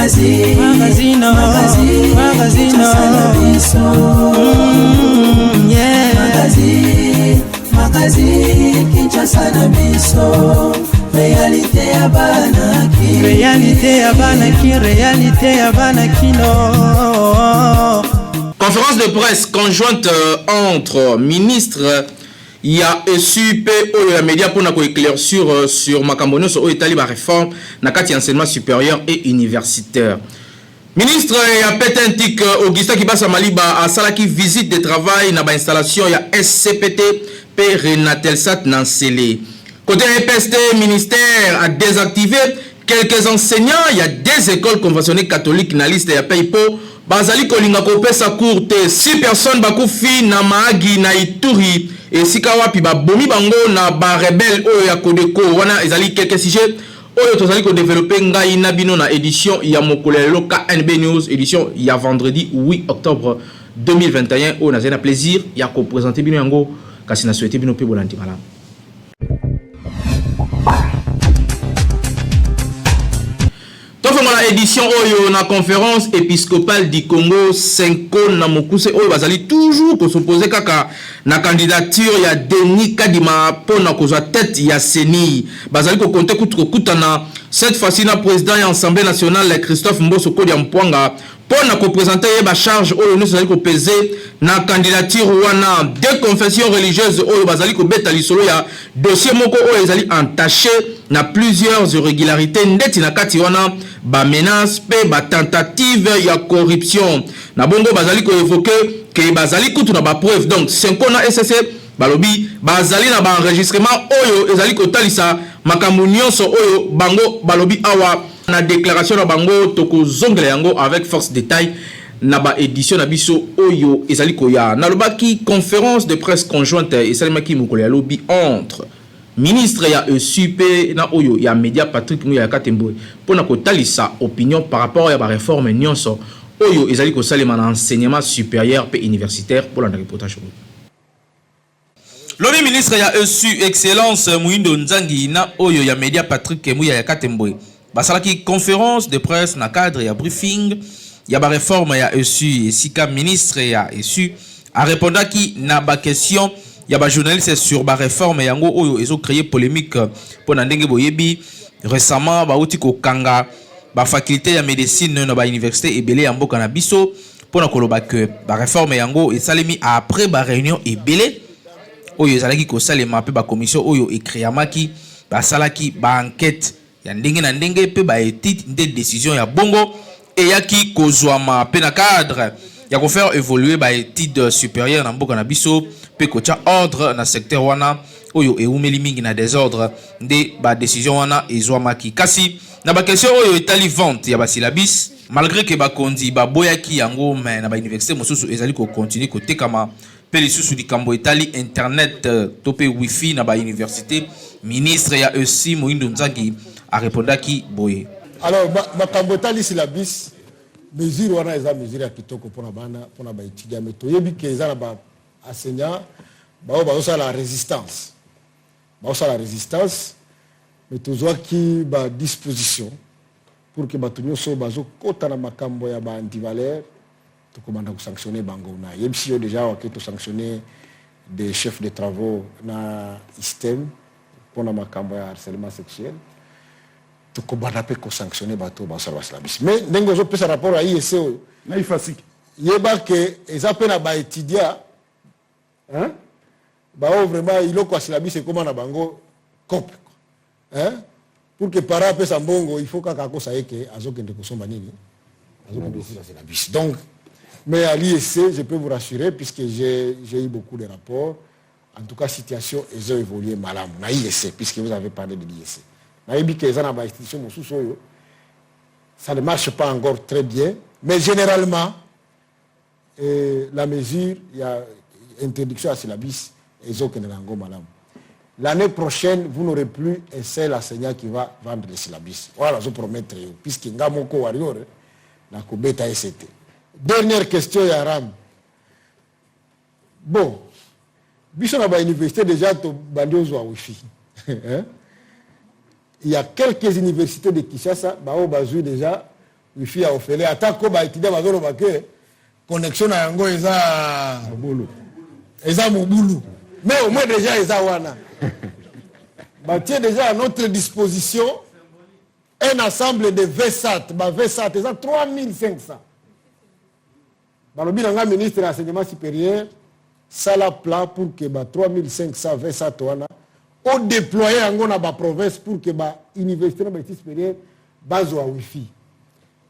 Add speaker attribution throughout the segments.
Speaker 1: Magazine, magazine, magazine, magazine, yeah. Magazine, magazine, Kinshasa na biso. Réalité ya bana ki. Réalité ya bana ki, réalité ya bana kino.
Speaker 2: Conférence de presse conjointe entre ministre ya ESU mpe oyo ya média mpona koéclaircir sur makambo nyonso oyo etali baréforme na kati ya enseignement supérieur et universitaire. Ministre ya PTNTIC Augustin Kibasa Maliba asalaki visite de travail na bainstallation ya SCPT mpe Renatelsat na Nsele. Côté EPST, ministère a désactivé quelques enseignants ya des écoles conventionnées catholiques na liste ya paye po bazali kolinga kopesa cours te. 6 personnes bakufi na Mahagi na Ituri, esika wapi babomi bango na barebelles oyo ya Codeco. Wana ezali quelques sujets oyo tozali kodévelopper ngai na bino na édition ya mokolo ya lelo, KNB News, édition ya vendredi 8 octobre 2021, oyo nazali na plaisir ya koprésenter bino yango. Kasi na souhaite bino mpe bolandi malamu. Tofongola édition oyo na Conférence épiscopale du Congo, CENCO na mokuse, oyo bazali toujours kos'opposer kaka na candidature ya Denis Kadima mpona kozwa tête ya CENI. Bazali kocompter kutu kokutana cette fois-ci na président ya Assemblée nationale Christophe Mboso Kodia Mpwanga mpona koprésenter ye bacharge oyo nyonso ezali kopeser na candidature wana. Deux confessions religieuses oyo bazali kobeta lisolo ya dossier moko oyo ezali entaché na plusieurs irrégularités, ndeti na kati wana bamenace mpe batentative ya corruption. Na bongo bazali koévoquer ke bazali kutu na bapreuve. Donc CENCO na ECC balobi bazali na baenregistrement oyo ezali kotalisa makambo nyonso oyo bango balobi awa na déclaration na bango. Tokozongela yango avec force détail na baédition na biso oyo ezali koya. Nalobaki conférence de presse conjointe esalemaki mokolo ya lobi entre ministre ya ESU mpe na oyo ya média Patrick Muyaya Katembwe mpona kotalisa opinion par rapport ya baréforme nyonso oyo ezali kosalema na enseignement supérieur mpe universitaire. Mpolanda reportage oyo. Lobi, ministre ya ESU Excellence Muindo Nzangi na oyo ya média Patrick Muyaya Katembwe basalaki conférence de presse na cadre ya briefing ya baréforme ya ESU, esika ministre ya ESU arépondaki na baquestion ya bajournaliste sur baréforme yango oyo ezocréer polémique, mpo na ndenge boyebi, récemment bauti kokanga bafaculté ya médecine na bauniversité ebele ya mboka na biso, mpona koloba ke baréforme yango esalemi après baréunion ebele oyo ezalaki kosalema mpe bacommission oyo ecréamaki basalaki baenquête ya ndenge na ndenge mpe baétude, nde décision ya bongo eyaki kozwama, mpe na cadre ya kofaire évoluer baétude supérieure na mboka na biso mpe kotia ordre na secteur wana oyo ewumeli mingi na désordre, nde badécision wana ezwamaki. Kasi na baquestion oyo etali vente ya basyllabus, malgré ke bakonzi baboyaki yango, mais na bauniversité mosusu ezali kocontinuer kotekama, mpe lisusu likambo etali internet to mpe wifi na bauniversité, ministre ya ESU Moyindo Nzangi arépondaki boye.
Speaker 3: Alors, makambo etali syllabus, mesure wana eza mesure ya kitoko mpona bana, mpona baétudiant, mais toyebi ke eza na baenseignant baoyo bazosala résistance, bazosala résistance. Mais tozwaki badisposition pour ke bato nyonso bazokɔta na makambo ya baantivaleur, tokobanda kosanctionner bango. Nayebisi yo déjà wake tosanctionner des chefs de travaux na ISTM mpona makambo ya harcèlement sexuel. Tokobanda mpe kosanctionner bato bazosala basyllabus. Mais ndenge ozopesa rapport ya ISC oyo
Speaker 4: na IFASIC,
Speaker 3: yeba ke eza mpe na baétudiant baoyo vraiment iloko ya syllabus ekóma na bango cope, hein? Pour que parent apesa mbongo, il faut kaka akosa ye ke azokende kosomba nini, azokende kofuta syllabus. Donc, mais à l'ISC, je peux vous rassurer, puisque j'ai eu beaucoup de rapports, en tout cas situation ezo évoluer malamu na ISC, puisque vous avez parlé de l'ISC. Nayebi ke eza na bainstitution mosusu oyo ça ne marche pas encore très bien, mais généralement la mesure ya interdiction ya syllabus ezokende na yango malamu. L'année prochaine, vous n'aurez plus un seul enseignant qui va vendre les syllabus. Voilà, nazopromettre yo, puisque nga moko warrior nakobeta ect. Dernière question ya RAM. Bon, biso na bauniversité déjà tobandi ozwa wifi. Il y a quelques universités de Kinshasa baoyo bazwi déjà. Wifi ya ofele, ata ko ba étudiants bazoloba ke connexion na yango eza
Speaker 4: mobulu,
Speaker 3: eza mobulu, mais au moins déjà eza wana. Batie déjà à notre disposition un ensemble de VSAT. Ba VSAT eza 3500. Balobi na nga, ministre ya enseignement supérieur, sala plan pour que ba 3500 VSAT wana odéploye yango na baprovince pour que bauniversité na baétude supérieure bazwa wifi.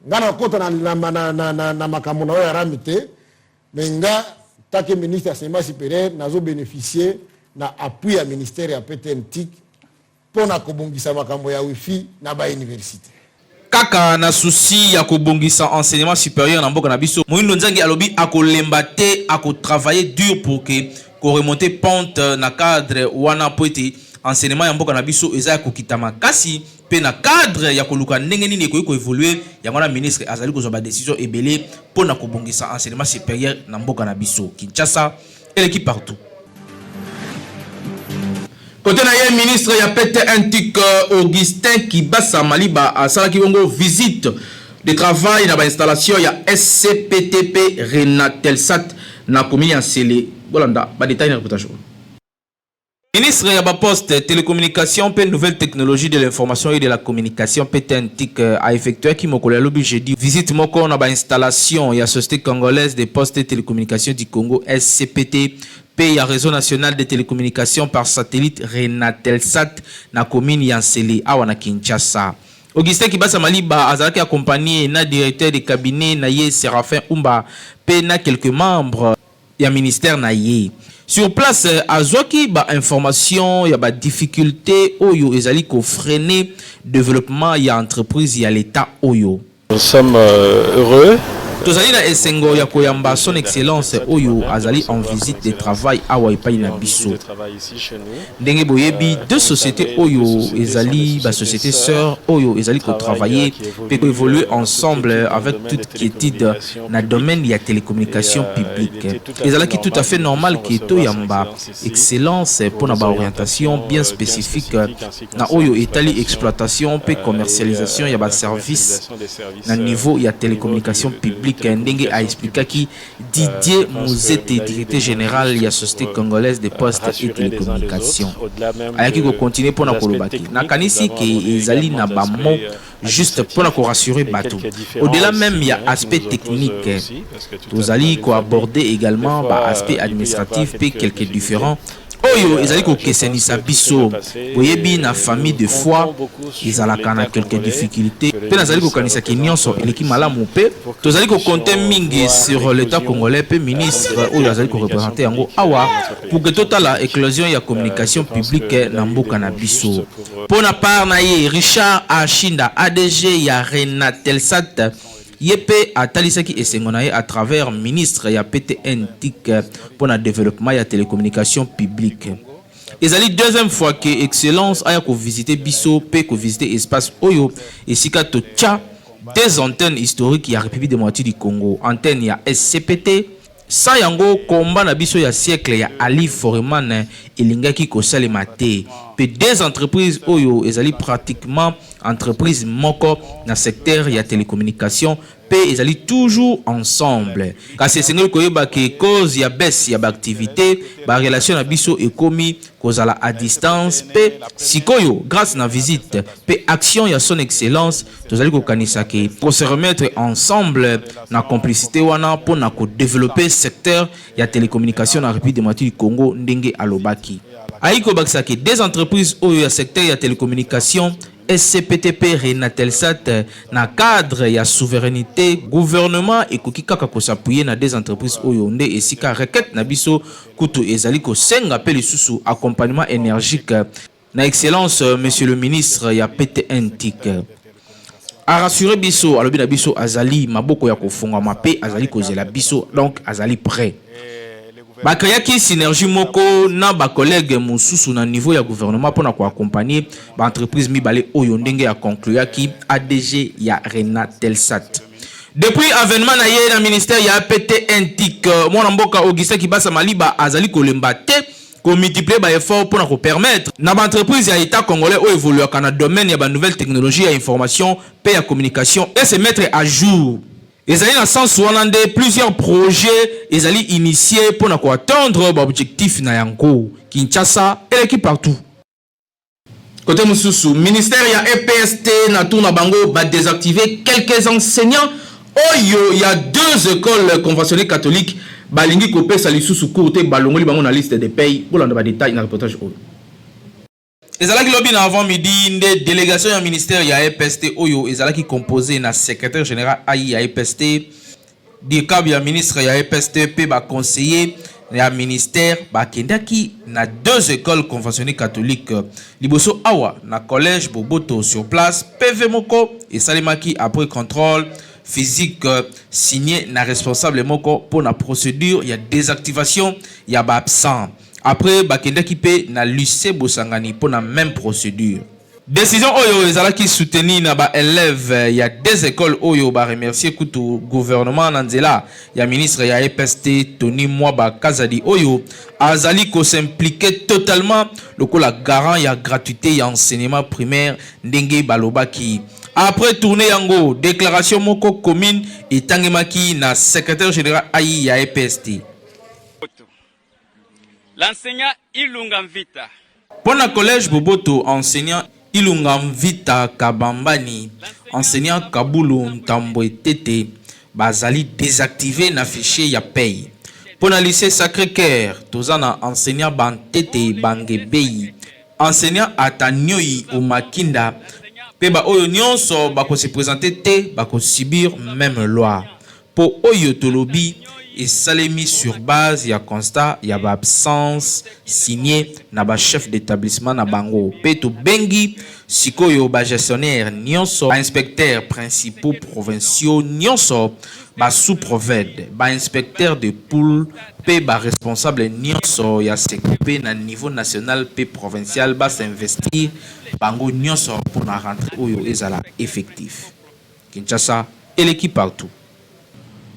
Speaker 3: Nga nakota na makambo na oyo ya RAM te, mais nga tant que ministre ya enseignement supérieur, nazobénéficie na appui ya ministère ya PTNTIC mpo na kobongisa makambo ya wifi na bauniversité.
Speaker 2: Kaka na souci ya kobongisa enseignement supérieur na mboka na biso, Moyindo Nzangi alobi akolemba te, akotravailler dur pour que koremonter pente na cadre wana, po ete enseignement ya mboka na biso eza ya kokita makasi. Mpe na cadre ya koluka ndenge nini ekoki koévoluer, yango wana ministre azali kozwa badécision ebele mpo na kobongisa enseignement supérieur na mboka na biso. Kinshasa eleki partout. Côté na ye, ministre ya PTNTIC Augustin Kibasa Maliba asalaki bongo visite de travail na bainstallation ya SCPTP Renatelsat na commune ya Nsele. Bolanda badétail na reportage. Ministre ya baposte, télécommunication mpe nouvelle technologie de l'information et de la communication, PTNTIC, a effectué mokolo ya lobi jeudi visite moko na bainstallation ya Société congolaise des postes et télécommunications du Congo, SCPT, mpe ya Réseau national de télécommunications par satellite, Renatelsat, na commune ya Nsele awa na Kinshasa. Augustin Kibasa Maliba azalaki accompagné na directeur de cabinet na ye Séraphin Umba mpe na quelques membres ya ministère na ye. Sur place, azwaki bainformation ya badifficulté oyo ezali kofreiner développement ya entreprise ya l'État oyo.
Speaker 5: Nous sommes heureux.
Speaker 2: Tozali na esengo ya koyamba Son Excellence oyo azali en visite de travail awa epai na biso. Ndenge boyebi, deux sociétés oyo ezali basociété sœur oyo ezali kotravailler mpe koévoluer ensemble avec toute quiétude na domaine ya télécommunication publique. Ezalaki tout à fait normal ke toyamba Excellence mpona baorientation bien spécifique na oyo etali exploitation mpe commercialisation ya baservice na niveau ya télécommunication publique, ndenge aexplikaki Didier Muzete, directeur général ya Société congolaise de postes et télécommunications. Ayaki kocontinuer mpona kolobaki: nakanisi ke ezali na bamo juste mpona korassurer bato. Au-delà même ya aspect technique, tozali koaborder également baaspect administratif mpe quelques différents oyo ezali kokesenisa biso. Boyebi, na famille de foi ezalaka na quelques difficultés, mpe nazali kokanisaki nyonso eleki malamu, mpe tozali kocompter mingi sur l'État congolais mpe ministre oyo azali koreprésenter yango awa pour ke totala éclosion ya communication publique na mboka na biso. Mpo na part na ye, Richard Ashinda, ADG ya Renatelsat, ye mpe atalisaki esengo na ye à travers ministre ya PTNTIC mpo na développement ya télécommunication publique. Ezali deuxième fois ke Excellence aya kovisite biso mpe kovisite espace oyo esika totya des antennes historiques ya République démocratique du Congo, antenne ya SCPT. Sans yango, komba na biso ya siècle ya Ali Foreman elingaki kosalema te. Mpe deux entreprises oyo ezali pratiquement entreprise moko na secteur ya télécommunication mpe ezali toujours ensemble. Kasi esengeli koyeba ke cause ya baisse ya baactivité, barelation na biso ekomi kozala à distance. Mpe sikoyo, grâce na visite mpe action ya Son Excellence, tozali kokanisa ke kose remettre ensemble na complicité wana mpona kodévelopper secteur ya télécommunication na République démocratique du Congo. Ndenge alobaki, ayi kobakisa ke des entreprises oyo ya secteur ya télécommunication, SCPTP, Renatelsat, na cadre ya souveraineté, gouvernement ekoki kaka kos'appuyer na des entreprises oyo. Nde esika requête na biso kutu ezali kosenga mpe lisusu accompagnement énergique na Excellence monsieur le ministre ya PTNTIC. Arassurer biso, alobi na biso azali maboko ya kofungwama mpe azali kozela biso, donc azali prêt. Bakreaki synergie moko na bacollègue mosusu na niveau ya gouvernement mpona koaccompagner baentreprise mibale oyo, ndenge ya concluaki ADG ya Renatelsat. Depuis avènement na ye na ministère ya PTNTIC, mwana mboka Augustin Kibasa Maliba azali kolemba te. Ko multiplier ba efforts mpo na ko permettre na ba entreprises ya Etat congolais oyo evoluaka na domaine ya ba nouvelles technologies ya information mpe ya communication e se mettre à jour. Ezali na sens wana nde plusieurs projets ezali initier mpo na ko atteindre ba objectifs na yango. Kinshasa eleki partout. Cote mosusu, ministère ya EPST na tour na bango ba desactiver quelques enseignants oyo ya deux ecoles conventionnées catholiques balingi kopesa lisusu cours te, balongoli bango na liste de paye. Bolanda ba details na reportage oyo. Ezalaki lobi na avant midi nde delegation ya ministère ya EPST oyo ezalaki composee na secretaire general AI ya EPST, Dircab ya ministre ya EPST mpe ba conseillers ya ministère bakendaki na deux ecoles conventionnees catholiques. Liboso awa na collège Boboto sur place, PV moko esalemaki après controle physique signe na responsable moko mpo na procedure ya desactivation ya ba absents. Après bakendaki mpe na lycee Bosangani mpo na meme procedure. Decision oyo ezalaki soutenue na ba elèves ya deux ecoles oyo ba remercier kutu gouvernement na nzela ya ministre ya EPST Tony Mwaba Kazadi oyo azali ko s'impliquer totalement lokola garant ya gratuite ya enseignement primaire ndenge balobaki. Après tournee yango, declaration moko commune etangemaki na secretaire general AI ya EPST.
Speaker 4: L'enseignant Ilunga Mvita.
Speaker 2: Mpo na collège Boboto, enseignant Ilunga Mvita Kabambani, enseignant Kabulu Ntambwe Tete bazali desactiver na fichier ya paie. Mpo na lycee Sacre Coeur, toza na enseignant Bantete Bangebeyi, enseignant Atanioyi Omakinda mpe ba oyo nionso bako se presenter te bako subir meme loi. Po oyo tolobi esalemi sur base ya constat ya ba absences signees na ba chefs d'etablissement na bango pe tobengi sikoyo ba gestionnaires nionso, ba inspecteurs principaux provinciaux nionso, ba sous-proved, ba inspecteurs de pool pe ba responsables nionso ya Secope na niveau national pe provincial ba s'investir bango nionso pona rentree oyo ezala effectif. Kinshasa eleki partout.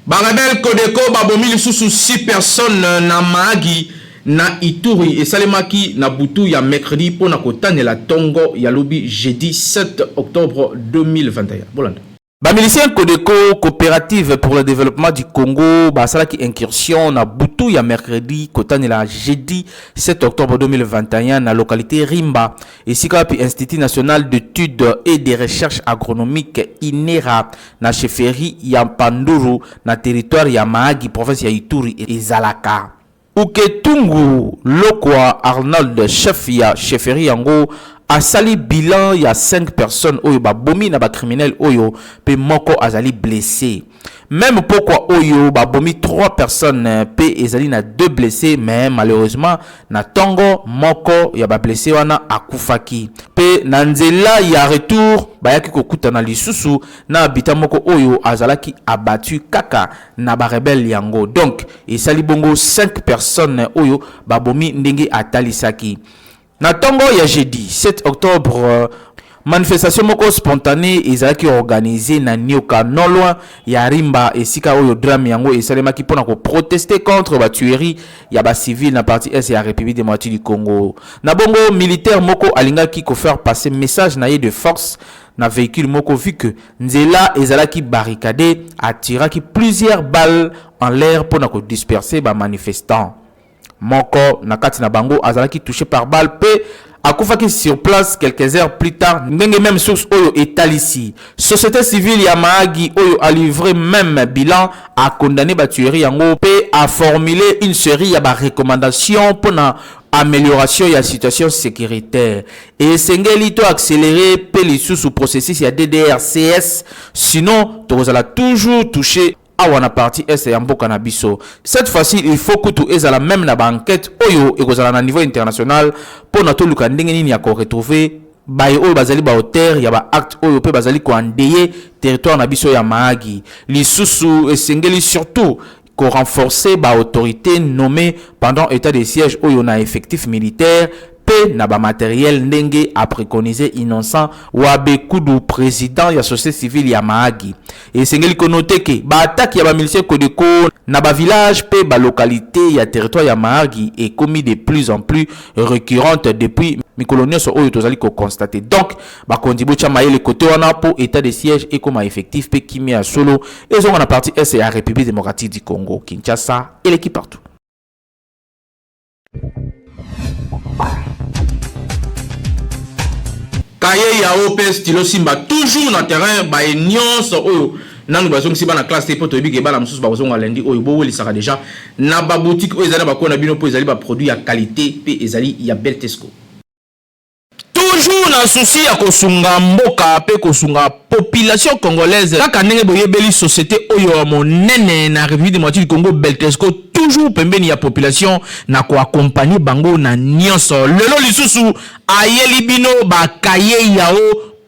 Speaker 2: Ba rebelles Codeco babomi lisusu 6 personnes na Mahagi, na Ituri. Esalemaki na butu ya mercredi mpo na kotanela tongo ya lobi jeudi 7 octobre 2021. Bolanda. Ba miliciens Codeco, Cooperative pour le développement du Congo, basalaki incursion na butu ya mercredi kotanela jeudi 7 octobre 2021 na localité Rimba, Esika wapi Institut national d'etudes et de recherches agronomiques, INERA, na chefferie ya Mpanduru na territoire ya Mahagi, province ya Ituri ezalaka. Uketungu Lokwa Arnold, chef ya chefferie yango, asali bilan ya cinq personnes oyo babomi na ba criminels oyo mpe moko azali blesse. Meme pokwa oyo babomi trois personnes pe ezali na deux blesses mais malheureusement na tongo moko ya ba blesses wana akufaki pe na nzela ya retour bayaki kokutana lisusu na habitant moko oyo azalaki abattu kaka na ba rebelles yango donc esali bongo cinq personnes oyo babomi ndenge atalisaki. Na tongo ya jeudi 7 octobre, manifestation moko spontanee ezalaki organiser na Nioka, non loin ya Rimba, esika oyo drame yango esalemaki mpo na ko protester contre ba tueries ya ba civils na partie est ya Republique democratique du Congo. Na bongo, militaire moko alingaki ko faire passer message na ye de force na vehicule moko vu que nzela ezalaki barricadee, a tiraki plusieurs balles en l'air mpo na ko disperser ba manifestants. Moko na kati na bango azalaki touche par balle mpe akufaki sur place quelques heures plus tard ndenge meme source oyo etalisi. Societe civile ya Mahagi oyo a livrer meme bilan a condamner ba tueries yango mpe a formuler une serie ya ba recommandations mpo na amelioration ya situation securitaire. Esengeli to accelerer mpe lisusu processus ya DDRCS sinon tokozala toujours toucher awa na partie est ya mboka na biso. Cette fois-ci il faut kutu ezala meme na ba enquetes oyo ekozala na niveau international pona toluka ndenge nini ya ko retrouver baye oyo bazali ba auteurs ya ba actes oyo pe bazali ko endeuiller territoire na biso ya Mahagi. Lisusu esengeli surtout ko renforcer ba autorites nommees pendant etat de siège oyo na effectif militaire pe. mpe na ba materiel ndenge a preconiser Innocent Wabekudu, president ya société civile ya Mahagi. Esengeli ko noter que ba attaques ya ba miliciens Codeco na ba villages mpe ba localites ya territoire ya Mahagi ekomi de plus en plus recurrente depuis mikolo nyonso oyo tozali ko constater. Donc bakonzi botya mayele kote wana mpo etat de siège ekoma effectif mpe kimia ya solo ezonga na partie est ya République démocratique du Congo. Kinshasa eleki partout. Kaye ya o mpe stylo simba toujours na terrain baye nyonso oyo nanu bazongisi bana classe te mpo toyebi ke bana mosusu bakozonga lundi oyo bowelisaka deja na baboutique oyo ezali na bakona bino mpo ezali baproduit ya qualité mpe ezali ya Beltesco. Toujours na souci ya kosunga mboka pe kosunga population congolaise kaka ndenge boyebeli societe oyo ya monene na Republique Democratique du Congo Beltesco toujours pembeni ya population na ko accompagner bango na nionso. Lelo lisusu ayeli bino ba cahiers yao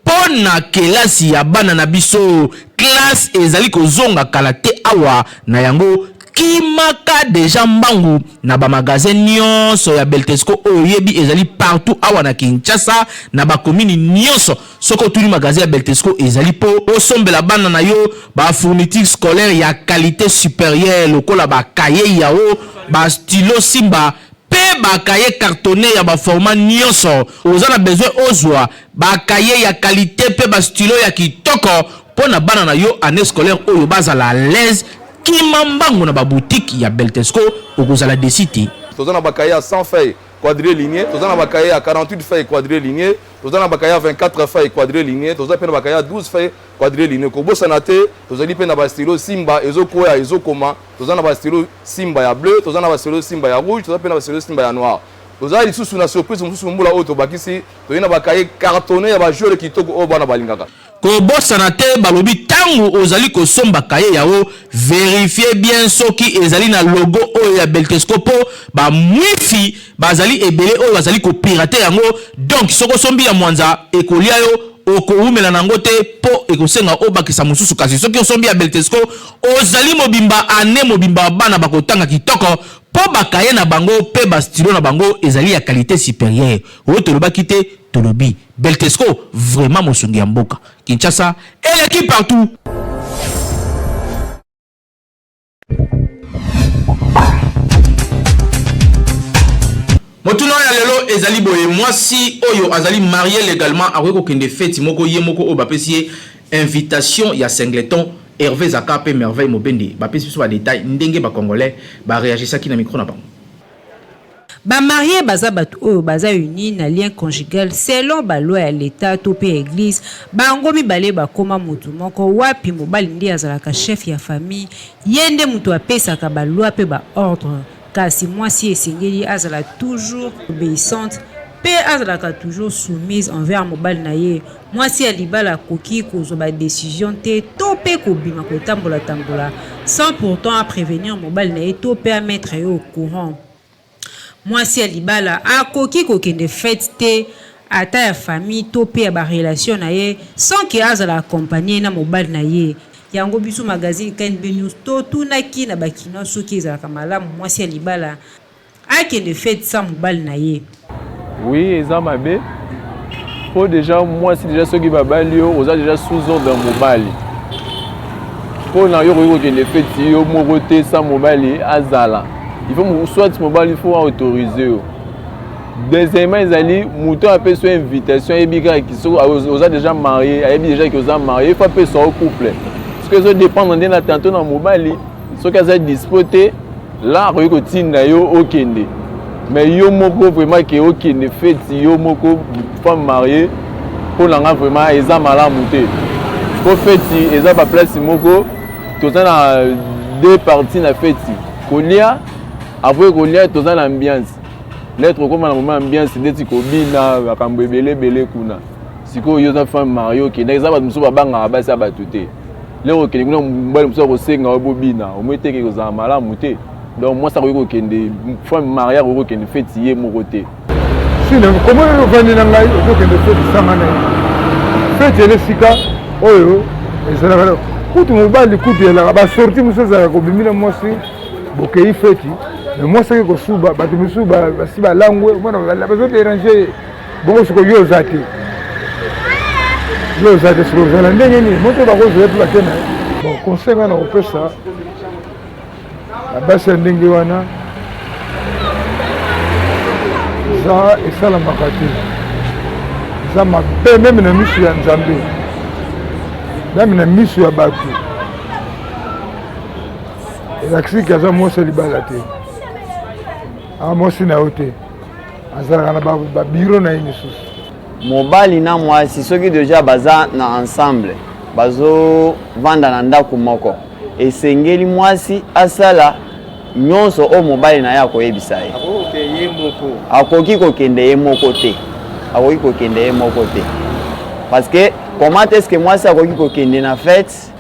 Speaker 2: po na kelasi ya bana na biso. Classe ezali kozonga kala te awa na yango kimaka dejà mbangu na ba magasin nionso ya Beltesco oyo oyebi ezali partout awa na Kinshasa na ba commune nionso. Soki otuni magasin ya Beltesco ezali po osombela bana na yo ba fournitures scolaires ya qualite superieure lokola ba cahiers yao, ba stylos simba pe ba cahiers cartonnes ya ba format nionso. Oza na besoin ozua ba cahiers ya qualite pe ba stylos ya kitoko po na bana na yo annee scolaire oyo bazala à l'aise. Kima mbangu na ba boutiques ya Beltesco okozala deçu te.
Speaker 6: Toza na ba cahiers ya 100 feuilles quadrilignées, toza na ba cahiers ya 48 feuilles quadrilignées, toza na ba cahiers ya 24 feuilles quadrilignées, toza pe na ba cahiers ya 12 feuilles quadrilignées. Kobosana te, tozali pe na ba stylos Simba ezokwea ezokoma, toza na ba stylos Simba ya bleu, toza na ba stylos Simba ya rouge, toza pe na ba stylos Simba ya noir. Toza lisusu na surprise mosusu mbula oyo tobakisi, toye na ba cahiers cartonnes ya ba joueurs kitoko oyo bana balingaka.
Speaker 2: Kobosana te balobi tangu ozali kosomba cahier yao verifier bien soki ezali na logo oyo ya Beltesco po ba mwifi bazali ebele oyo bazali ko pirater yango donc soki osombi ya mwanza ekolia yo okowumela na yango te po ekosenga obakisa mosusu kasi soki osombi ya Beltesco ozali mobimba annee mobimba bana bakotanga kitoko po ba cahier na bango pe ba stylo na bango ezali ya qualite superieure oyo tolobaki te Tolobi Beltesco vraiment mosungi ya mboka. Kinshasa eleki partout. Motuna ya lelo ezali boye, mwasi oyo azali marie legalement akoki kokende feti moko ye moko oyo bapesi ye invitation ya singleton? Herve Zaka pe Merveille Mobende bapesi biso ba details ndenge ba congolais ba reagisaki na micro na bango.
Speaker 7: Ba maries baza batu oyo baza unis na lien conjugal selon ba lois ya l'etat to pe ya eglise, bango mibale bakoma mutu moko wapi mobali nde azalaka chef ya famille, ye nde mutu apesaka ba lois pe ba ordres, kasi mwasi esengeli azala toujours obeissante pe azalaka toujours soumise envers mobali na ye, mwasi ya libala akoki kozwa ba decisions te to pe kobima kotambola tambola sans pourtant a prevenir mobali na ye to pe a mettre ye au courant. Mwasi ya libala akoki kokende fete te ata ya famille to pe ya ba relations na ye sans que azala accompagner na mobali na ye. Yango biso magazine KNB News totunaki na ba kinois soki ezalaka malamu mwasi ya libala akende fete sans mobali na ye.
Speaker 8: Oui eza mabe po dejà mwasi dejà soki babali yo oza dejà sous ordre ya mobali mpo na yo okoki kokende feti yo moko te sans mobali azala il faut soit mobali il faut autoriser yo deuxièmement ezali moto apesi yo invitation ayebi kaka soki oza déjà marié ayebi déjà ke oza marié il faut apesa yo couple soki ezo dépendre nde na tanto na mobali soki aza dispo te Là akoki kotinda yo okende mais yo moko vraiment ke okende feti yo moko femme mariée mpo na nga vraiment eza malamu te mpo feti eza baplace moko toza na deux parties na feti kolia après kolia toza na ambiance lettre okoma na moment ambiance ndeti kobina makambo ebele ebele kuna sikoyo yo oza femme mariée okendaki eza bato mosusu babangaka basi ya bato te lero okende kuna mobali mosusu akosenga yo bobina omoi te ke kozala malamu te donc mwasi akoki kokende femme marie akoki kokende feti ye moko te
Speaker 9: sino koma oyo ovandi na ngai ozokende feti sanga na ye feti ele esika oyo ezalaka kutu mobali kutu elaka basorti mosusu ezalaka kobimi na mwasi bokei feti. Mais mwasi ake kosuba, bato mosusu basi balangwe, omona bazoderange ye. Bongo sikoyo yo oza te, yo oza te, sikoyo ozala ndenge nini? Moto bakozwa ye mpe bake na ye. Bon, conseil ngai nakopesa na basi ya ndenge wana, eza esalamaka te, eza mabe meme na miso ya Nzambe, meme na miso ya bato. Elakisi ke aza mwasi ya libala te, aza mwasi na yo te, azalaka na babiro na ye misusu.
Speaker 10: Mobali na mwasi soki deja baza na ensemble, bazovanda na ndako moko, esengeli mwasi asala nyonso oyo mobali na ye akoyebisa ye. Akoki kokende ye moko te, akoki kokende ye moko te, parce que comment est-ce que mwasi akoki kokende na fête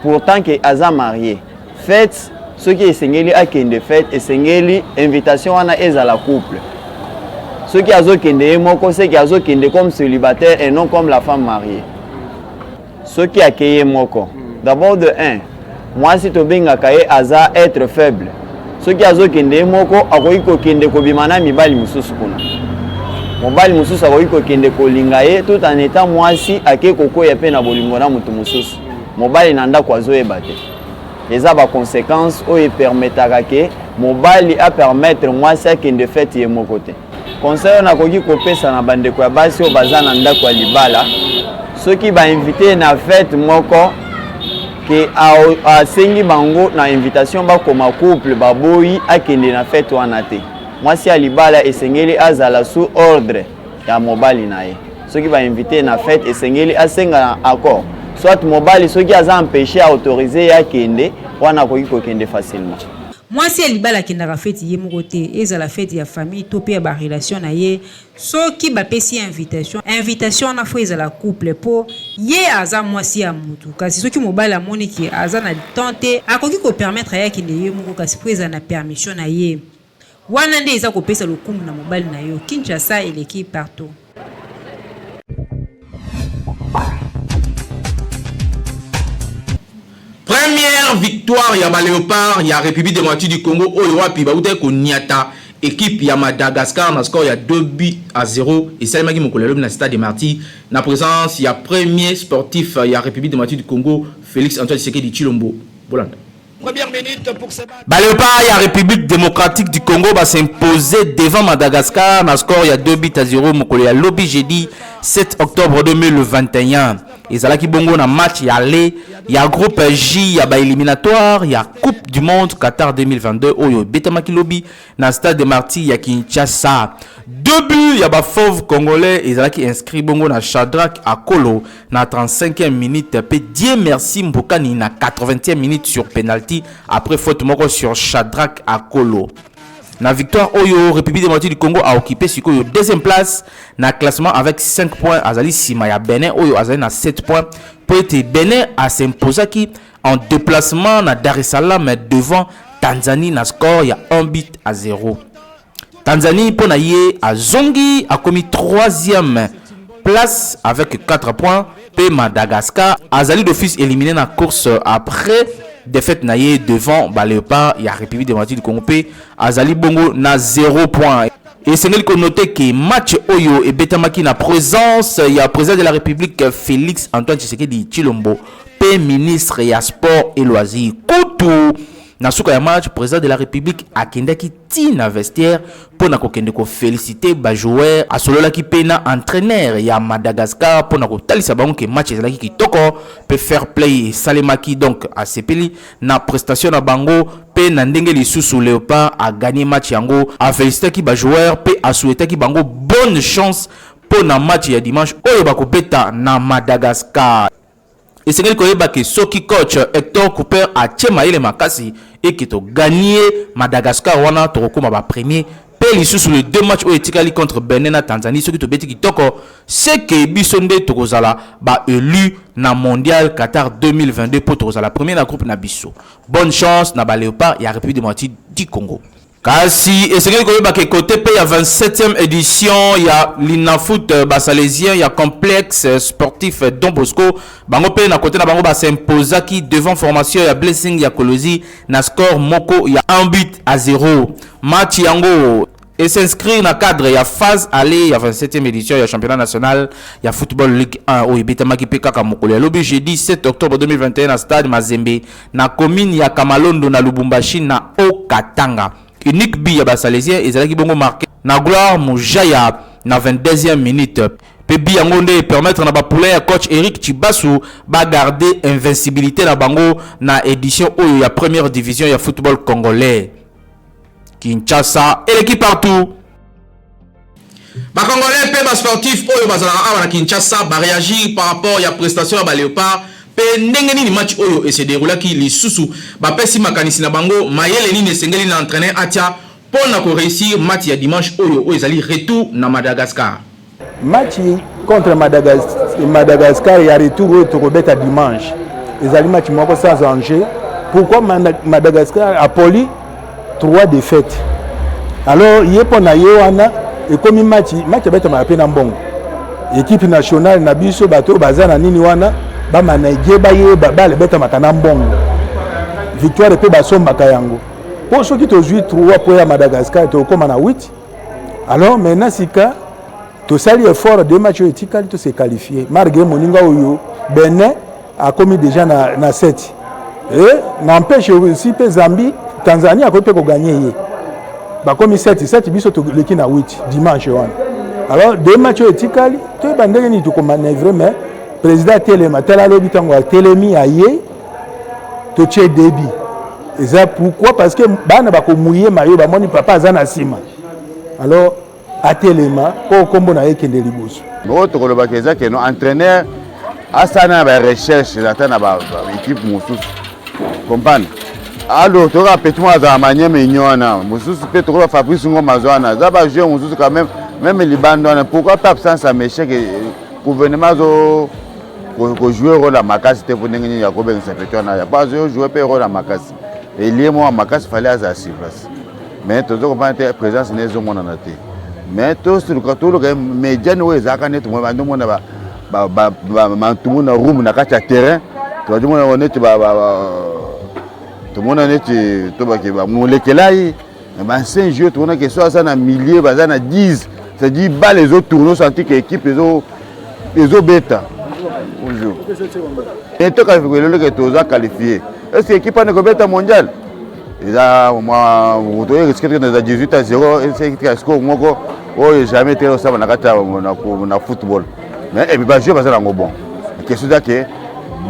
Speaker 10: pourtant que aza marié? Fête soki esengeli akende fête, esengeli invitation wana ezala couple. Soki azokende ye moko, c'est que azokende comme célibataire et non comme la femme mariée. Soki akei ye moko, d'abord de 1, mwasi tobengaka ye aza être faible. Soki azokende ye moko, akoki kokende kobima na mibali mosusu kuna, mobali mosusu akoki kokende kolinga ye tout en étant mwasi, ake kokwea mpe na bolingo na moto mosusu, mobali na ndako azoyeba te. Eza baconséquence oyo epermetaka ke mobali apermettre mwasi akende fête ye moko te. Conseil oyo nakoki kopesa na bandeko ya basi oyo baza na ndako ya libala, soki bainvite na fête moko ke asengi bango na invitation bakoma couple, baboyi, akende na fête wana te. Mwasi ya libala esengeli azala sous ordre ya mobali na ye. Soki bainvite na fête, esengeli asenga na accord, soit mobali soki aza empêché, autorise ye akende wana, akoki kokende facilement.
Speaker 7: Mwasi ya libala akendaka feti ye moko te, ezala feti ya famille to pe ya ba relation na ye. Soki bapesi ye invitation, invitation wana faut ezala couple po ye aza mwasi ya mutu. Kasi soki mobali amoni ke aza na temps te, akoki ko permettre ye akende ye moko, kasi faut ezala na permission na ye. Wana nde eza kopesa lokumu na mobali na yo. Kinshasa eleki partout.
Speaker 2: Première victoire ya ba Léopards ya République démocratique du Congo oyo wapi bautaki koniata équipe ya Madagascar na score ya 2 buts à 0, esalemaki mokolo ya lobi na stade des Martyrs na présence ya premier sportif ya République démocratique du Congo, Félix Antoine Tshisekedi Tshilombo. Bolanda. Ba Léopards ya République démocratique du Congo ba s'imposer devant Madagascar na score ya 2 buts à 0 mokolo ya lobi jeudi 7 octobre 2021. Ezalaki bongo na match ya aller ya groupe J ya ba éliminatoire ya Coupe du monde Qatar 2022 oyo ebetamaki lobi na stade des Martyrs ya Kinshasa. Deux buts ya ba fauve congolais ezalaki inscrit bongo na Shadrach Akolo na 35e minute pe Dieu merci Mbokani na 80e minute sur penalty après faute moko sur Shadrach Akolo. Na victoire oyo, République démocratique du Congo a occupé sikoyo deuxième place na classement avec 5 points, azali sima ya Benin oyo azali na 7 points, po ete Benin a s'imposaki en déplacement na Dar es Salaam devant Tanzanie na score ya 1 but à 0. Tanzanie mpo na ye azongi akomi troisième place avec 4 points, pe Madagascar azali d'office éliminé na course après défaite na ye devant ba Léopards ya République démocratique du Congo, pe azali bongo na 0 point. Esengeli konote ke match oyo ebetamaki na présence ya président de la République Félix Antoine Tshisekedi Tshilombo pe ministre ya sport et loisirs. Kutu na suka ya match, président de la République akendaki ti na vestiaire mpo na kokende koféliciter bajoueur, asololaki mpe na entraîneur ya Madagascar mpo na kotalisa bango ke match ezalaki kitoko mpe fair play esalemaki. Donc asepeli na prestation na bango mpe na ndenge lisusu Léopard agagné match yango. Afélicitaki bajoueur mpe asouhaitaki bango bonne chance mpo na match ya dimanche oyo bakobeta na Madagascar. Esengeli koyeba ke soki coach Hector Cooper atie mayele makasi eke togagner Madagascar wana, tokokóma bapremier, mpe lisusu le deux match oyo etikali contre Benin na Tanzanie, soki tobeti kitoko, seke biso nde tokozala baélu na mondial Qatar 2022 mpo tokozala premier na groupe na biso. Bonne chance na baléopard ya République démocratique du Congo. Kasi esengeli koyeba ke kote pe ya 27e edition ya Linafoot ba Salesiens ya complexe sportif Don Bosco bango pe na kote na bango ba s'imposaki devant formation ya Blessing ya Kolwezi na score moko ya 1 but à 0. Match yango e s'inscrire na cadre ya phase aller ya 27e edition ya championnat national ya football Ligue 1 oyo ebetamaki pe kaka mokolo ya lobi jeudi 7 octobre 2021 na stade Mazembe na commune ya Kamalondo na Lubumbashi na Haut-Katanga. Unique but ya ba Salesiens ezalaki bongo marqué na Gloire Mujaya na 22e minute. Pe but yango nde permettre na ba poulains ya coach Eric Tshibasu ba garder invincibilité na bango na edition oyo ya première division ya football congolais. Kinshasa eleki partout. Ba Congolais mpe ba sportifs oyo bazalaka awa na Kinshasa ba reagir par rapport ya prestation ya ba Leopards mpe ndenge nini match oyo e se deroulaki lisusu. Bapesi makanisi na bango, mayele nini esengeli na entraineur atia mpo na ko reussir match ya dimanche oyo, oyo ezali retour na Madagascar.
Speaker 9: Match contre Madagascar ya retour oyo tokobeta dimanche ezali match moko sans enjeu. Pourquoi Madagascar apoli 3 défaites? Alors ye mpo na ye wana ekomi match match ebetamaka mpe na mbongo. Equipe nationale na biso bato oyo baza na nini wana bamanage bayeba bale ebetamaka na mbongo, victoire mpe basombaka yango mpo soki tozwi 3 po ya Madagascar tokokoma na 8. Alors maintenant sika tosali effort deux matchs oyo etikali to se qualifier malgré moninga oyo Benin akomi déjà na, na 7 et n'empêche aussi mpe Zambie Tanzanie akoki mpe koganye ye bakomi 7 7 biso toleki na 8 dimanche wana. Alors deux matchs oyo etikali toyeba ndenge nini tokomanœuvre, mais président atelema tala alobi ntango atelemi aye totie débit eza pourquoi parce que bana bakomuye mayo bamoni papa aza na nsima alors atelema mpo nkombo na ye ekende liboso.
Speaker 11: Oyo tokolobaka eza ke no entraîneur asala na ba recherche ata na ba équipe mosusu comprendre. Alors toyoka petit moko azala manyema enyo wana mosusu mpe tokoba Fabrice Ngoma aza wana aza ba joueur mosusu quand même même libanda wana pourquoi mpe absence ya Meshek gouvernement azo kojouer role ya makasi te mpo ndenge nini ya kobengisa petit wana ya po azojoue mpe role ya makasi elie moko ya makasi fale azala sur place mais tozo comprendre te présence ne ezomonana te mais tosuluka toluka mediane oyo ezalaka neti bandi omona mantumu na room na kati ya terrain tobandi omona neti tomona neti tobaki bamolekelai baancien joueur tomona ke so aza na milieu baza na 10 c'est-à-dire balle ezotourne osanti ke équipe ezobeta bonjour et toqualifié lelo ke toza qualifié est ce que équipe wana ekobeta mondial eza mwa toye risque te eza 18 à 0 etika score moko oyo jamais te osala na kati na football mais epi bajoueur baza nango bon question eza ke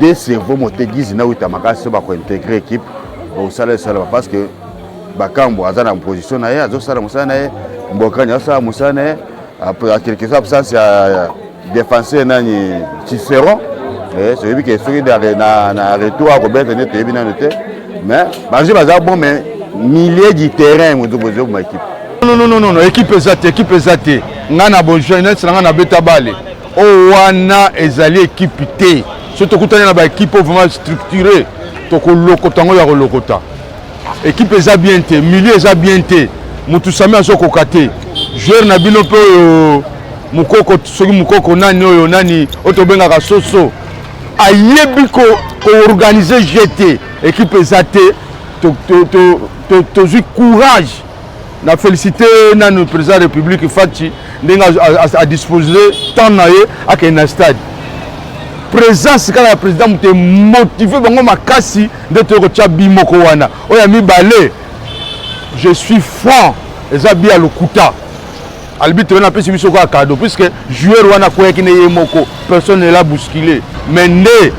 Speaker 11: deux cerveau motegizi na wita makasi so bakointegre équipe bakosala esalama parce que Bakambu aza na position na ye azosala mosala na ye, Mbokani azosala mosala na ye, quelque soit absence ya défenseur nani Ciceron toyebi ke soki na retour akobeta nde toyebi nano te mais baje baza bon mais milieu du terrain moto bozoboma équipe.
Speaker 12: Non, non, non, non, équipe eza te, équipe eza te. Nga na bonjeunesse na nga nabeta bale. Oyo wana ezali équipe te. Soki tokutani na ba équipe oyo vraiment structurée, tokolokota yango ya kolokota. Equipe eza bien te, milieu eza bien te, mutu sami azokoka te. Joueur na bino mpe oyo mukoko, soki mukoko nani oyo nani oyo tobengaka soso ayebi koorganize jeu te, equipe eza te. Tozwi courage na félicité nanu président ya république Fatshi ndenge adispose temps na ye akende na stade. Présence kaka ya président moto emotive bango makasi nde toyei kotya bi moko wana. Oyo ya mibale, je suis franc, eza bi ya lokuta. Arbitre wana apesi biso kaka cadeau puisque joueur wana akweyaki ne ye moko, personne ne l'a bousculé. Mais nde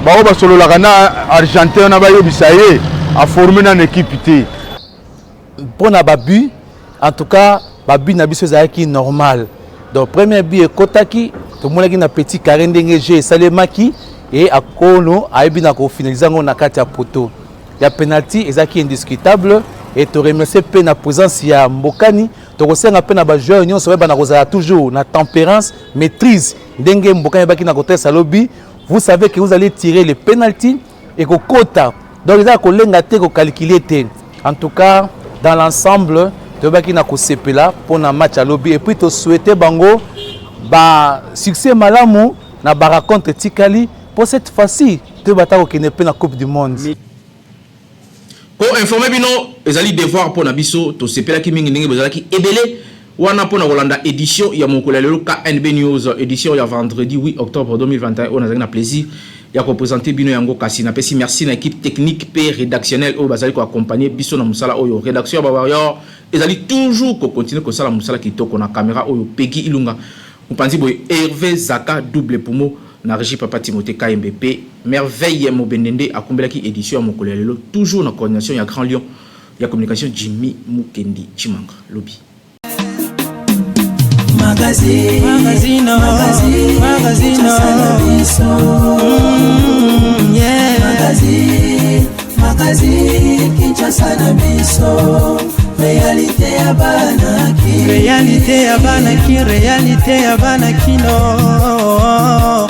Speaker 12: bango basololaka na argentin wana bayebisa ye aforme nano équipe te.
Speaker 13: Mpo na ba but, en tout cas ba but na biso ezalaki normal. Donc premier but ekotaki, tomonaki na petit carré ndenge jeu esalemaki e akono ayebi na kofinalize yango na kati ya poteau ya penalty, ezalaki indiscutable. Et toremercie mpe na présence ya Mbokani. Tokosenga mpe na bajoueur nyonso bayeba na kozala toujours na tempérance, maîtrise ndenge Mbokani ayebaki na kotresa lobi. Vous savez que vous allez tirer le penalty ekokota, donc eza kolenga te, kokalculer te. En tout cas dans l'ensemble toyebaki na kosepela mpo na match ya lobi et puis tosouhaite bango ba succès malamu na ba rencontre etikali mpo cette fois-ci toyeba ata kokende mpe na coupe du monde.
Speaker 2: Ko informer bino ezali devoir mpo na biso. Tosepelaki mingi ndenge bozalaki ebele wana mpo na kolanda edition ya mokolo ya lelo KNB News, edition ya vendredi 8 octobre 2021 oyo nazalaki na plaisir ya ko presenter bino yango. Kasi napesi merci na equipe technique mpe redactionnelle oyo bazali ko accompagner biso na mosala oyo. Redaction ya ba Warrior ezali toujours ko continuer kosala mosala kitoko. Na camera oyo Peggy Ilunga, mopanzi boye Herve Zaka double poumon, na regie Papa Timothée Kayembe mpe Merveille Mobende nde akumbelaki edition ya mokolo ya lelo, toujours na coordination ya Grand Lion ya communication Jimmy Mukendi Tshimanga. Lobi.
Speaker 1: Magazine, magazine, magazine, magazine, yeah. Magazine, magazine, Kinshasa na biso, réalité ya bana ki, réalité ya bana ki, réalité ya bana kino.